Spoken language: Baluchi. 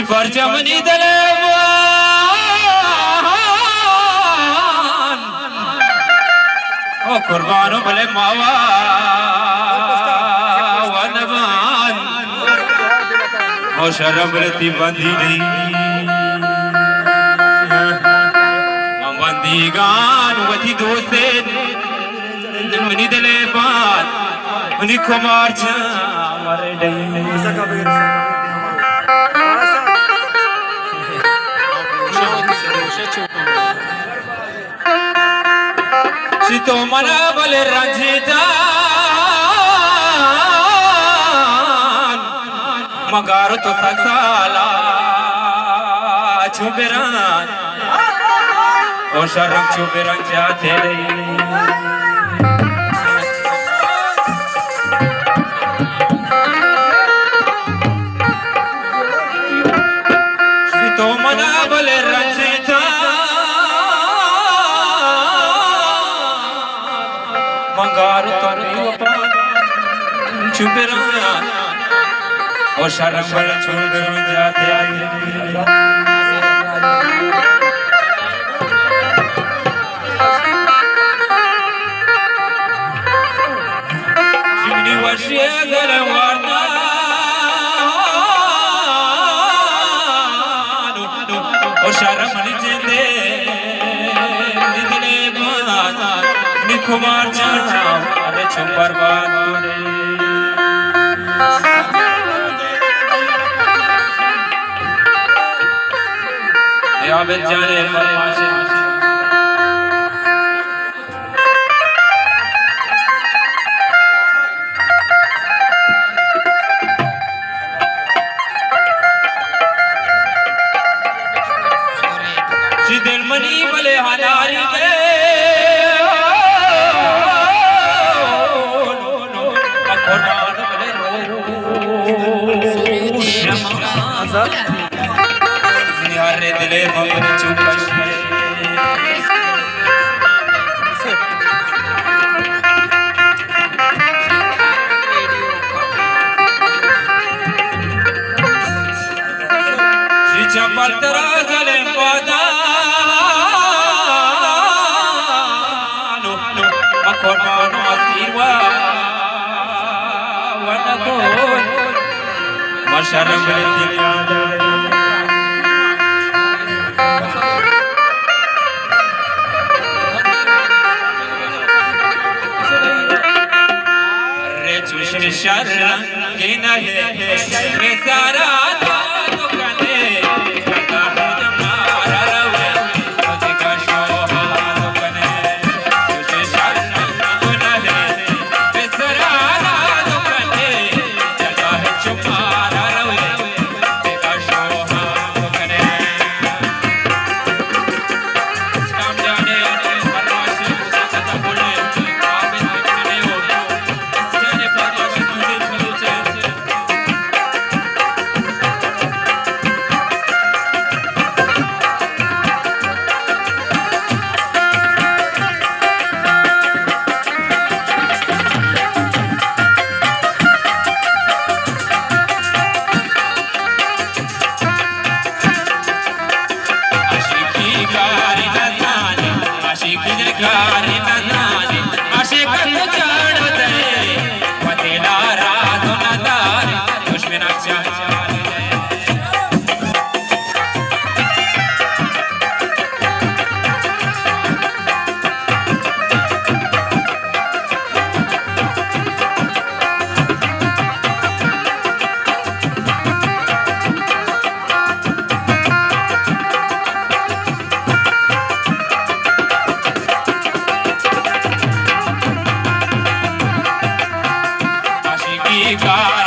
پرچا منی دل ءِ مان، او قربان بلے ماوا ونبان، او شرم بلے تی بندی نہیں۔ من بندیگان وتی دوستین، منی دل ءِ بان، منی کمار جان مرے ڈئی۔ چی تو منا بلے رنجیدان، مگار تو سک سالا چو بران، او شرم چو بران جاتے رہی۔ تو منا بلے رنجیدان، مگار تو بے وفا چو بران، او شرم بلے چو بران جاتے آئی۔ چنی وشی ءَ گل وارتا، او شرم نی جندے، نی دلے بان، نی کمار جان، ارے چون برباد کنی۔ یا بے جانے فرمائش۔ چی دل منی بلے ہناری گے، قربان بلے رو۔ یار دلے ممن چوپش۔ چی چپل ترا زلیں پادانو، مکن مانو اسیر وا ونگو۔ ما شرم بلے تیل یاد آئے۔ رے چوش شرم کہ نہ ہے، بے سارا تو کنے، کتا ہر مارا روے، تجھ کا شوہر تو کنے۔ عاشقی کاری نزانی، عاشقی کاری نزانی، عاشق تو جاڑ دے، وتیلا راز نداری، دشمن چاڑ دے۔ عاشقی کا